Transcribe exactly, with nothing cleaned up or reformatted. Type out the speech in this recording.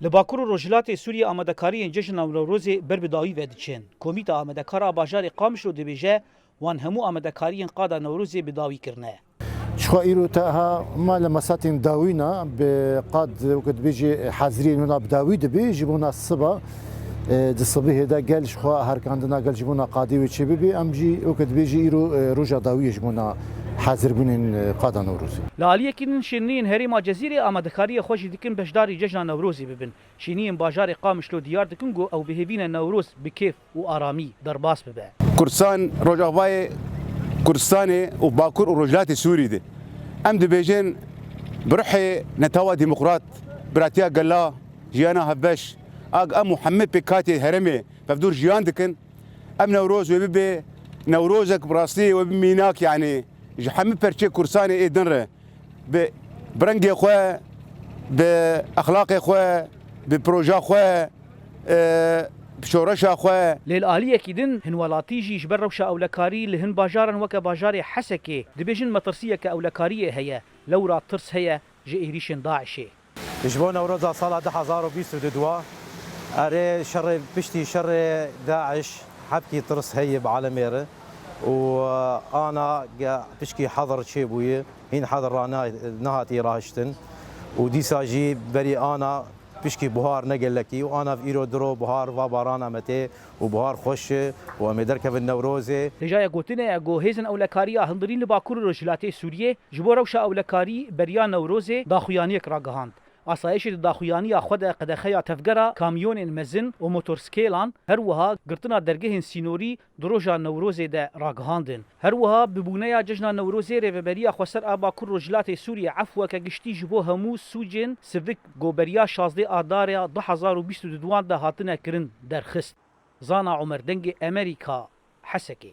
Li Bakur û Rojhilatê Sûriyê amadekariyên cejna Newrozê ber bi dawî ve diçin. Komîta Amadekar a bajarê Qamişlo dibêje, wan hemû amadekariyên qada Newrozê bi dawî kirine. Jixwe îro te ha ma li mesatên dawî ne, bi qad weke dibêjî heziriyên wina bi dawî dibe, ji bona siba, e, di sibihê de gel jixwe herkandina gel ji bona qadê wê çêbibe. Em jî weke dibêjî îro, e, roja dawî ye ji bona hezirbûnên, e, qada Newrozê. Li aliyekî din şêniyên herêma Cezîrê amadekariya xwe jî dikin beşdarî cejna Newrozê bibin. Şêniyên bajarê Qamişlo diyar dikin ku ew bi hêvî ne Newroz bi kêf û aramî derbas bibe. Kursan Rojavayê Kurdistanê û Bakur û Rojhilatê Sûrî de. Em dibêjin bi ruhê netewa demokrat, biratiya gela, jiyana hevbeş, a em û hemî pêkhatê herêmê fevdûr jiyan dikin. Em Newroz wê bibe Newrozek bi rastî wê bi mînak, yanî ji hemî perçê Kursanê ê din re bi, bi rengê xwe, bi exlaqê xwe, bi proja xwe, e, bi şoreşa xwe. Lê li aliyekî din hin welatî jî ji ber rewşa ewlekarî li hin bajaran weke bajarê Hesekê dibêjin metirsiyeke ewlekariyê heye, lewra tirs heye ji êrîşên DAIŞê. Ji bo Newroza sala du hezar û bîst û du, erê şerê, piştî şerê DAIŞ hevkî tirs heye bi alemê re û ana ge-, pişkî hezir çêbûye, hîn hezir ra ne-, nehatî rahiştin û dîsa jî berî ana pişkî buhar ne gelekî û ana îro diro buhar va barana me tê û buhar xweş e û em ê derkevin Newrozê. Hêjaya gotinê ye ku hêzên ewlekariya hundirîn li Bakur û Rojhilatê Sûriyê ji bo rewşa ewlekarî beriya Newrozê daxuyaniyek ragihand. Asayişê di daxuyaniya xwe de qedexeya tevgera kamyonên mezin û motorsîkêlan, her wiha girtina dergehên sînorî di roja Newrozê de ragihandin. Her wiha bi bûneya cejna Newrozê Rêveberiya Xweser a Bakur Rojhilatê Sûriyê efweke giştî ji bo hemû sûcên sivik ku beriya şazdeh Adara du hezar û bîst û duan de hatine kirin derxist. Zana Omer, Dengê Emerîka, Hesekê.